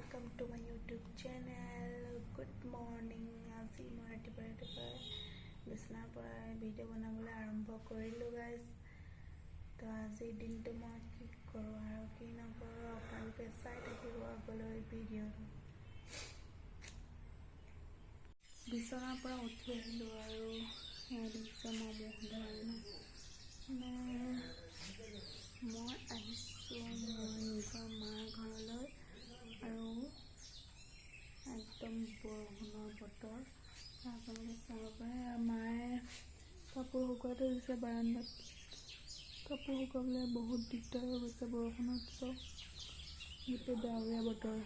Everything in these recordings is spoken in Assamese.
Welcome to my YouTube channel. Good morning. আজি মই ৰাতিপুৱা ৰাতিপুৱাই বিচনাৰ পৰাই ভিডিঅ' বনাবলৈ আৰম্ভ কৰিলোঁ গাইজ। তো আজিৰ দিনটো মই কি কৰোঁ আৰু কি নকৰোঁ, আপোনালোকে চাই থাকিব আগলৈ ভিডিঅ'টো। বিচনাৰ পৰা উঠি আহিলোঁ আৰু এয়া দেখিছে, মই মুখ ধোৱা নাই। মানে মই আহিছোঁ মোৰ নিজৰ মাৰ ঘৰলৈ আৰু একদম বৰষুণৰ বতৰ, আপোনালোকে চাব পাৰে। আৰু মায়ে কাপোৰ শুকুৱাই থৈ দিছে বাৰাণ্ডাত। কাপোৰ শুকুৱাবলৈ বহুত দিগদাৰ হৈ গৈছে বৰষুণত। চব গোটেই ডাৱৰীয়া বতৰ।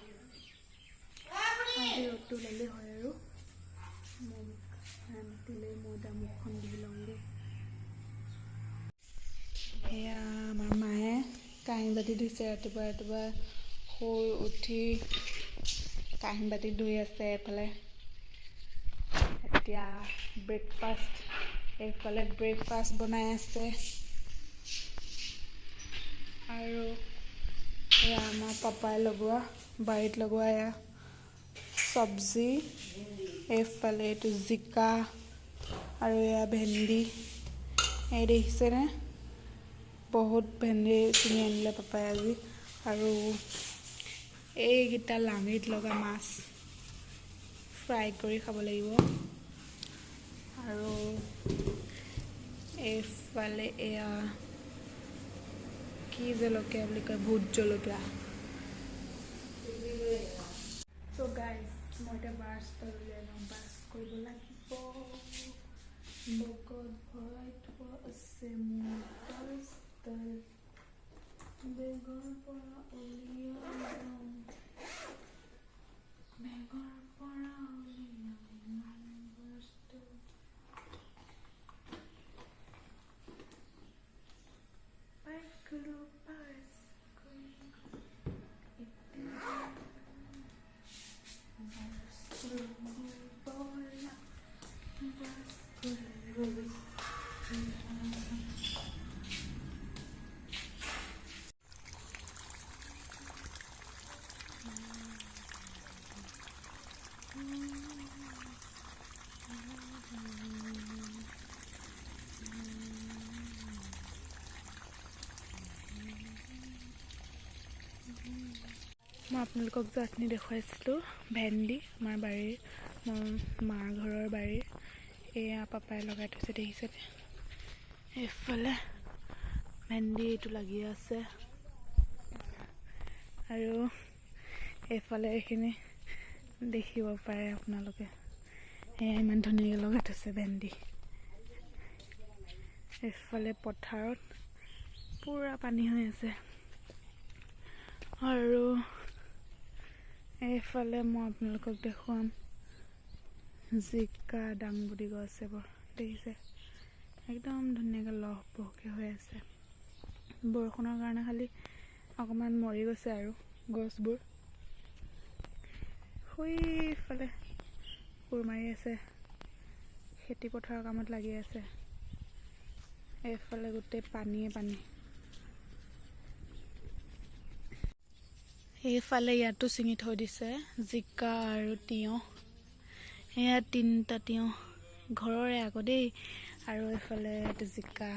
আজি ৰ'দটো ওলালেই হয় আৰু মোক মাতিলে মই এতিয়া মুখখন ধুই লওঁগৈ। এয়া আমাৰ মায়ে কাঁহী বাতি ধুইছে। ৰাতিপুৱা ৰাতিপুৱা শুই উঠি কাঁহী বাতি ধুই আছে এইফালে। এতিয়া ব্ৰেকফাষ্ট, এইফালে ব্ৰেকফাষ্ট বনাই আছে। আৰু এয়া আমাৰ পাপাই লগোৱা, বাৰীত লগোৱা এয়া চব্জি। এইফালে এইটো জিকা আৰু এয়া ভেন্দি। এই দেখিছেনে, বহুত ভেন্দি ছিঙি আনিলে পাপাই আজি। আৰু এইকেইটা লাঙিত লগা মাছ ফ্ৰাই কৰি খাব লাগিব। আৰু এইফালে এয়া কি জলকীয়া বুলি কয়, ভোট জলকীয়া। চ' গাইজ, মই এতিয়া ব্ৰাছটো উলিয়াই লওঁ, ব্ৰাছ কৰিব লাগিব। বেগত ভৰাই থোৱা আছে মোৰ ব্ৰাছডাল। বেগৰ পৰা উলিয়াই লওঁ, বেগৰ পৰা উলিয়াই লওঁ ব্ৰাছডাল। পাই গ'লো ব্ৰাছ কৰি। এতিয়া ব্ৰাছ কৰোঁ ব'লা, ব্ৰাছ কৰোঁ। মই আপোনালোকক যে অথনি দেখুৱাইছিলোঁ ভেন্দি, আমাৰ বাৰীৰ, মোৰ মাৰ ঘৰৰ বাৰীৰ, এয়া পাপাই লগাই থৈছে, দেখিছেনে? এইফালে ভেন্দি এইটো লাগি আছে আৰু এইফালে এইখিনি দেখিব পাৰে আপোনালোকে। এয়া ইমান ধুনীয়াকৈ লগাই থৈছে ভেন্দি। এইফালে পথাৰত পূৰা পানী হৈ আছে। আৰু এইফালে মই আপোনালোকক দেখুৱাম জিকা, দাংবডি গছ এইবোৰ দেখিছে, একদম ধুনীয়াকৈ লহ পহকৈ হৈ আছে। বৰষুণৰ কাৰণে খালি অকণমান মৰি গৈছে আৰু গছবোৰ। সেইফালে কোৰ মাৰি আছে, খেতি পথাৰৰ কামত লাগি আছে। এইফালে গোটেই পানীয়ে পানী। এইফালে ইয়াতো ছিঙি থৈ দিছে জিকা আৰু তিয়ঁহ। এয়া তিনিটা তিয়ঁহ ঘৰৰে আকৌ দেই। আৰু এইফালে এইটো জিকা।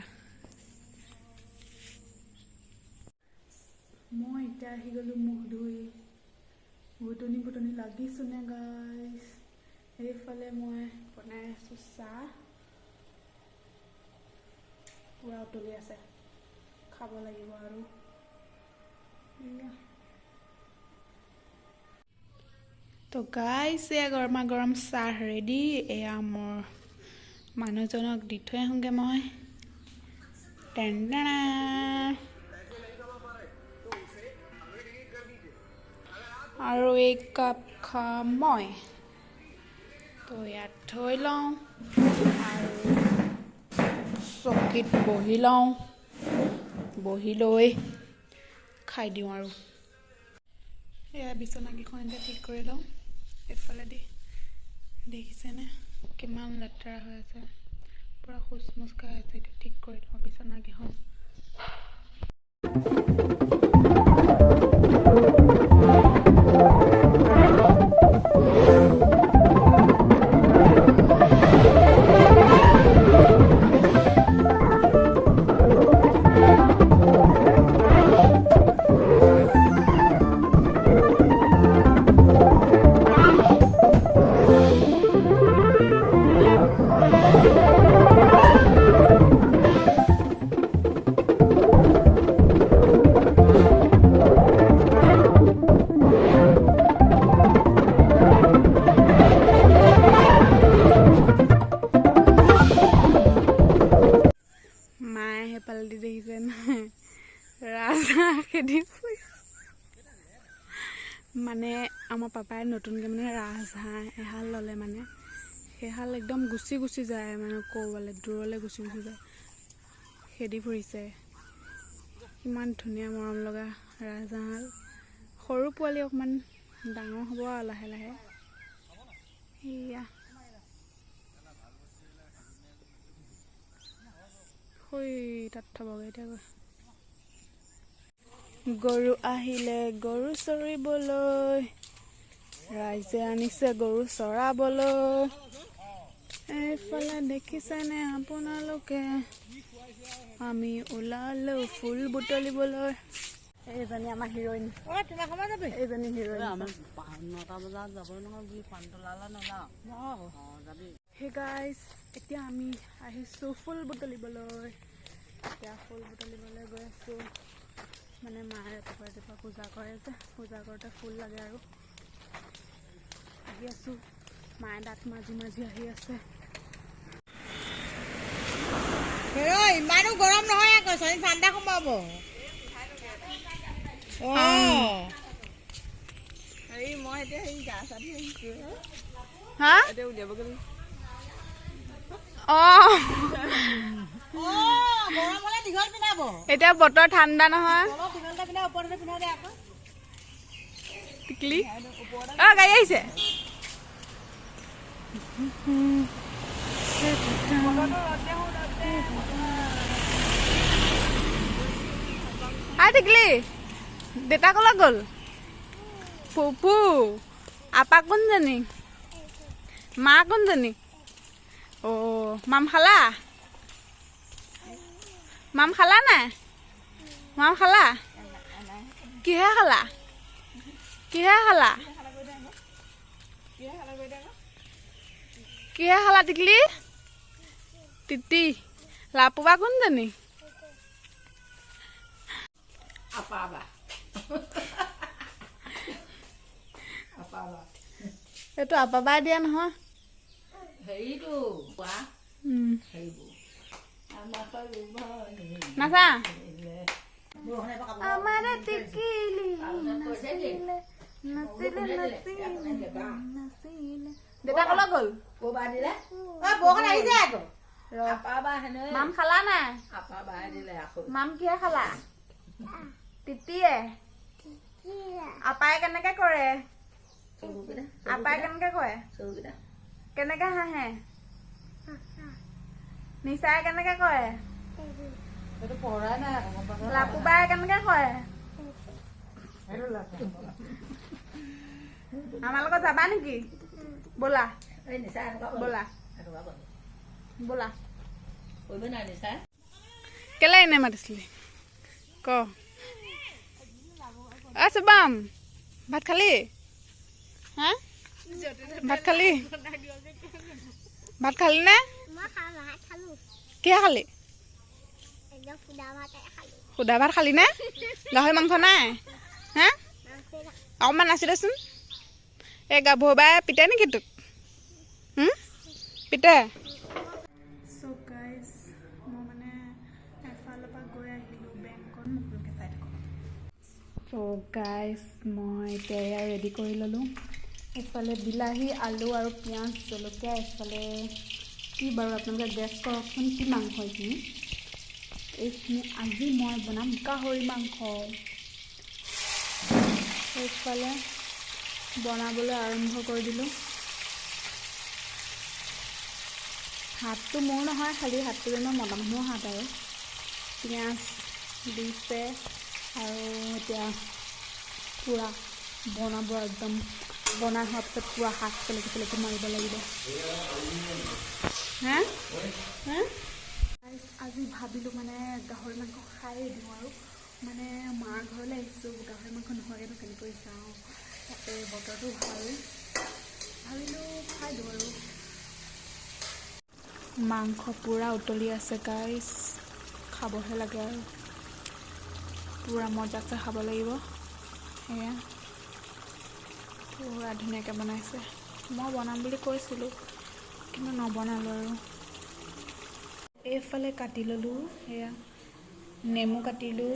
মই এতিয়া আহি গ'লোঁ মুখ ধুই। ঘুটনি ফুটনি লাগিছোনে গাইছ? এইফালে মই বনাই আছোঁ চাহ, পূৰা উতলি আছে, খাব লাগিব আৰু। এয়া। তো গাইছ, এয়া গৰমা গৰম চাহ ৰেডি। এয়া মোৰ মানুহজনক দি থৈ আহোঁগৈ মই। টেন টেনা। আৰু এই কাপ খাম মই। তো ইয়াত থৈ লওঁ আৰু চকীত বহি লওঁ, বহি লৈ খাই দিওঁ। আৰু এয়া বিচনাকেইখন এতিয়া ঠিক কৰি লওঁ এইফালেদি। দেখিছেনে কিমান লেতেৰা হৈ আছে, পূৰা খোচ মোচ খাই আছে। এতিয়া ঠিক কৰি লওঁ বিচনাকেইখন। মানে আমাৰ পাপাই নতুনকৈ মানে ৰাজহাঁহ এহাল ল'লে, মানে সেইহাল একদম গুচি গুচি যায়, মানে ক'ৰবালৈ দূৰলৈ গুচি গুচি যায়, খেদি ফুৰিছে। ইমান ধুনীয়া মৰম লগা ৰাজহাঁহ। সৰু পোৱালি, অকণমান ডাঙৰ হ'ব আৰু লাহে লাহে। সেয়া সৈ তাত থ'বগৈ এতিয়া গৈ। গৰু আহিলে গৰু চৰিবলৈ, ৰাইজে আনিছে গৰু চৰাবলৈ। এইফালে দেখিছেনে আপোনালোকে, আমি ওলালো ফুল বুটলিবলৈ। এইজনী আমাৰ হিৰইন, এইজনী হিৰইন। হে গাইজ, এতিয়া আমি আহিছোঁ ফুল বুটলিবলৈ। এতিয়া ফুল বুটলিবলৈ গৈ আছোঁ। মানে মায়ে ৰাতিপুৱা ৰাতিপুৱা পূজা কৰে যে, পূজা কৰোঁতে ফুল লাগে আৰু। আহি আছোঁ, মায়ে দাঁত মাজি মাজি আহি আছে। ইমানো গৰম নহয় আকৌ, ঠাণ্ডা সোমাব। মই এতিয়া হেৰি গা চা ধুই আহিছোঁ। হা, এতিয়া উলিয়াবগৈ। অঁ, এতিয়া বতৰ ঠাণ্ডা নহয়। টিকলি, অ, গাড়ী আহিছে। হাই টিকলি, দেউতা ক'লৈ গ'ল? ফুফু, আপা কোনজনী? মা কোনজনী? অ' মাম খালা? মাম খালা নাই? মাম খালা? কিহে খালা? কিহে খালা? কিহে খালা টিকলি? তিতি লাপুবা কোনজনী? এইটো আপাবাই দিয়া নহয়। নাচা। আমাৰ টিকিলি নাচিলে নাচিলে নাচিলে। দেউতা ক'লৈ গ'ল? মাম খালা নাই? মাম কিহে খালা? তিতিয়ে। আপাই কেনেকে কৰে? আপাই কেনেকে কৰে? কেনেকে হাঁহে? নিচাই কেনেকে কৰে? লাপুবাই কেনেকে কৰে? আমাৰ লগত যাবা নেকি? ব'লা ব'লা ব'লা। কেলে এনে মাতিছিলি ক? অ শুভম, ভাত খালি? হা, ভাত খালি? ভাত খালি নে? কিহে খালি? সুদা ভাত খালি নে? গাহৰি মাংস নাই? হা, অকণমান নাচি দেচোন। এই গাভৰু বাই পিতে নেকি তোক? পিতে। চ' গাইজ, মই মানে এফালৰ পৰা গৈ আহিলোঁ বেংকত। আপোনালোকে চাই থাকক। চ' গাইজ, মই এতিয়া এয়া ৰেডি কৰি ল'লোঁ। এইফালে বিলাহী, আলু আৰু পিঁয়াজ, জলকীয়া। এইফালে কি বাৰু আপোনালোকে গেছ কৰকচোন, কি মাংস এইখিনি? এইখিনি আজি মই বনাম গাহৰি মাংস। এইফালে বনাবলৈ আৰম্ভ কৰি দিলোঁ। হাতটো মোৰ নহয়, খালি হাতটো যেনিবা মতা মানুহৰ হাত। আৰু পিঁয়াজ দিছে আৰু এতিয়া পূৰা বনাব। একদম বনাই হোৱাৰ পিছত পূৰা হাত চেলেকি চেলেকি মাৰিব লাগিব। হা হা, আজি ভাবিলোঁ মানে গাহৰি মাংস খায়েই দিওঁ আৰু। মানে মাৰ ঘৰলৈ আহিছোঁ, গাহৰি মাংস নোখোৱাকৈনো কেনেকৈ যাওঁ? তাতে বতৰটো ভাল, ভাবিলোঁ খাই দিওঁ আৰু। মাংস পূৰা উতলি আছে গাইজ, খাবহে লাগে আৰু। পূৰা মজাছে খাব লাগিব। সেয়া পূৰা ধুনীয়াকৈ বনাইছে। মই বনাম বুলি কৈছিলোঁ, কিন্তু নবনালোঁ আৰু। এইফালে কাটি ল'লোঁ, সেয়া নেমু কাটিলোঁ,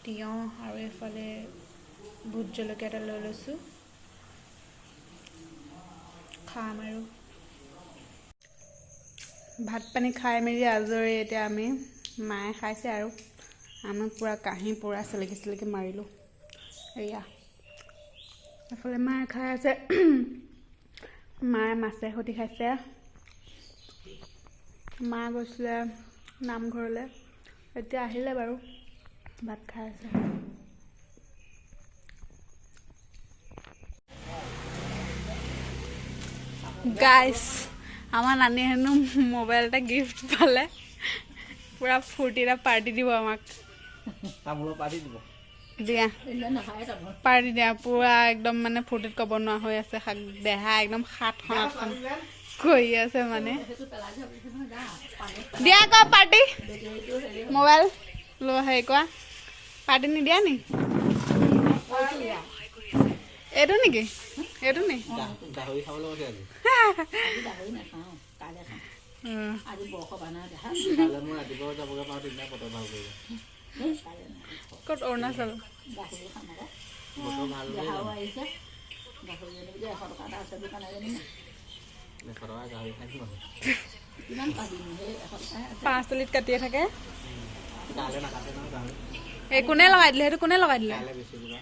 তিয়ঁহ আৰু এইফালে ভোট জলকীয়া এটা লৈ লৈছোঁ, খাম আৰু। ভাত পানী খাই মেলি আজৰি। এতিয়া আমি, মায়ে খাইছে আৰু আমি পূৰা কাঁহী পূৰা চেলেকি চেলেকি মাৰিলোঁ। এয়া এফালে মায়ে খাই আছে, মায়ে মাছে সৈতে খাইছে। মা গৈছিলে নামঘৰলৈ, এতিয়া আহিলে বাৰু, ভাত খাই আছে। গাইছ, আমাৰ নানীয়ে হেনো মোবাইল এটা গিফ্ট পালে, পূৰা ফূৰ্তি এটা পাৰ্টি দিব আমাক। তামোলৰ পাতি দিব। দিয়া, পাৰ্টি দিয়া। পূৰা একদম মানে ফূৰ্তিত ক'ব নোৱাৰা হৈ আছে। শাক দেহা একদম 7খন 8খন কৰি আছে মানে। দিয়া আকৌ পাৰ্টি, মোবাইল লৈ হেৰি কৰা পাৰ্টি নিদিয়া নি? এইটো নেকি? এইটো নি? গাহৰি খাবলৈ কৈছে আজি। কাইলৈ মই ৰাতিপুৱা যাবগৈ পাৰোঁ, তেতিয়া বতৰ ভাল কৰিব। ক'ত? অৰুণাচল? বতৰ ভাল হ'লে যাম। 100 টকা গাহৰি খাই দিম। পাঁচচলিত কাটিয়ে থাকে। কাইলৈ নাকাটে নহয় গাহৰি। এই কোনে লগাই দিলে সেইটো? কোনে লগাই দিলে? কাইলৈ বেছি দিবা,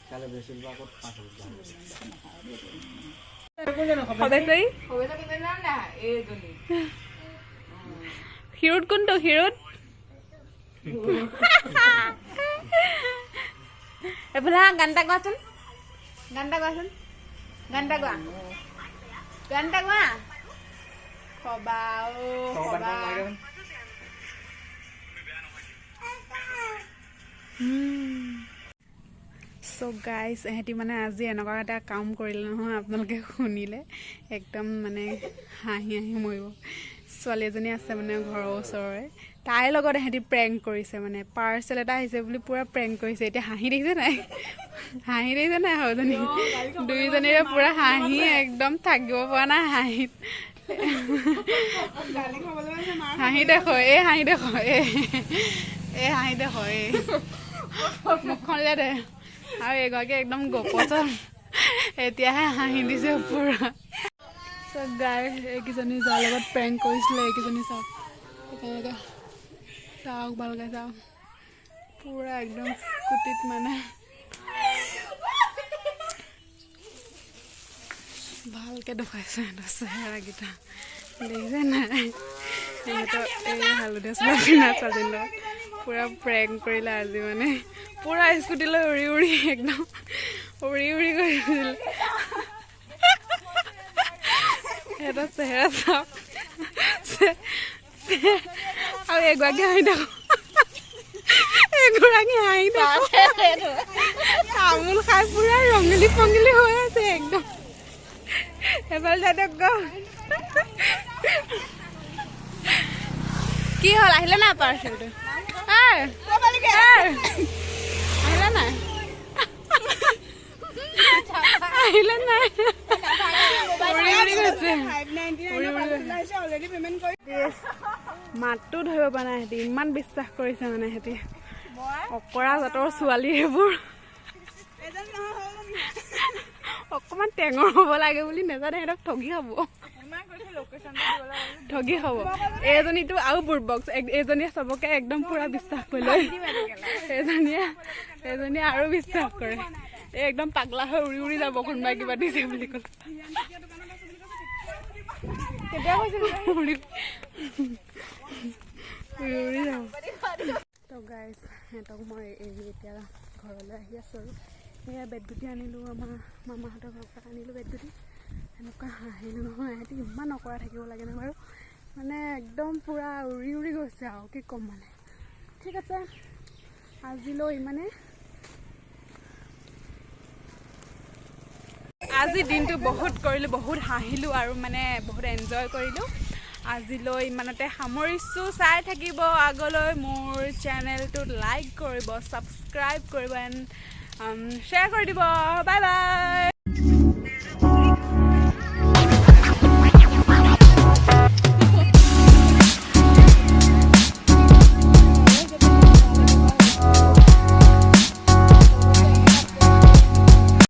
কাইলৈ বেছি দিবা। ক'ত পাঁচচলিত গাহৰি? সবেশ্বৰী শিৰোত কোনটো শিৰোত? এইফালে আহা, গান এটা গোৱাচোন, গান এটা গোৱাচোন, গান এটা গোৱা, গান এটা গোৱা। খবা অ খবা। চ' গাইজ, এহেঁতি মানে আজি এনেকুৱা এটা কাম কৰিলে নহয়, আপোনালোকে শুনিলে একদম মানে হাঁহি হাঁহি মৰিব। ছোৱালী এজনী আছে মানে ঘৰৰ ওচৰৰে, তাইৰ লগত এহেঁতি প্ৰেংক কৰিছে। মানে পাৰ্চেল এটা আহিছে বুলি পূৰা প্ৰেংক কৰিছে। এতিয়া হাঁহি দেখিছে নাই? হাঁহি দেখিছে নাই? সৰুজনী দুইজনীৰে পূৰা হাঁহি একদম থাকিব পৰা নাই হাঁহিত। হাঁহি দেখো, এই হাঁহি দেখো, এই এই হাঁহি দেখো, এই মুখখন দে। আৰু এইগৰাকী একদম গপচত এতিয়াহে হাঁহি দিছে পূৰা। চব গাইজ, এইকেইজনী যাৰ লগত প্ৰেংক কৰিছিলে, এইকেইজনী চাওক কেনেকৈ, চাওক ভালকৈ চাওক, পূৰা একদম স্কুটিত মানে ভালকৈ দেখুৱাইছে সিহঁতৰ চেহেৰাকেইটা, দেখিছে নাই? সিহঁতৰ এই হালধীয়া চোলা পিন্ধা ছোৱালীজনীৰ লগত পূৰা প্ৰেংক কৰিলে আজি। মানে পূৰা স্কুটি লৈ উৰি উৰি, একদম উৰি উৰি গৈছিল। সিহঁতৰ চেহেৰা চাওক। আৰু এগৰাকী হাঁহি থাকো, এগৰাকী হাঁহি থাকো। তামোল খাই পূৰা ৰঙিলি পঙিলি হৈ আছে একদম। এফালে যাই গ। কি হ'ল, আহিলে নাই পাৰ্চেলটো? আহিলে নাই? আহিলে নাই? উৰি উৰি গৈছে, উৰি উৰি গৈছে। মাতটো ধৰিব পৰা নাই। সিহঁতি ইমান বিশ্বাস কৰিছে মানে, সিহঁতি অকৰা জাতৰ ছোৱালী সেইবোৰ। অকণমান টেঙৰ হ'ব লাগে বুলি নাজানে, সিহঁতক ঠগি খাব, ঠগি খাব। এইজনীতো আৰু বুৰ্বক, এইজনীয়ে চবকে একদম পুৰা বিশ্বাস কৰি লয়। এজনীয়ে আৰু বিশ্বাস কৰে। এই একদম পাগলা হৈ উৰি উৰি যাব কোনোবাই কিবা দিছে বুলি ক'লে। উৰি উৰি উৰি যাব। তো গাইজ, সিহঁতক মই এৰি এতিয়া ঘৰলৈ আহি আছোঁ। আৰু সেয়া বেটগুটি আনিলোঁ, আমাৰ মামাহঁতৰ ঘৰৰ পৰা আনিলোঁ বেটগুটি। এনেকুৱা হাঁহিলোঁ নহয়। সিহঁতি ইমান অকৰা থাকিব লাগে নে বাৰু? মানে একদম পূৰা উৰি উৰি গৈছে আৰু কি ক'ম মানে। ঠিক আছে, আজিলৈ ইমানে। আজি দিনটো বহুত কৰিলোঁ, বহুত হাঁহিলোঁ আৰু মানে বহুত এনজয় কৰিলোঁ। আজিলৈ ইমানতে সামৰিছোঁ। চাই থাকিব আগলৈ মোৰ চেনেলটোত, লাইক কৰিব, ছাবস্ক্ৰাইব কৰিব এণ্ড শ্বেয়াৰ কৰি দিব। Bye bye.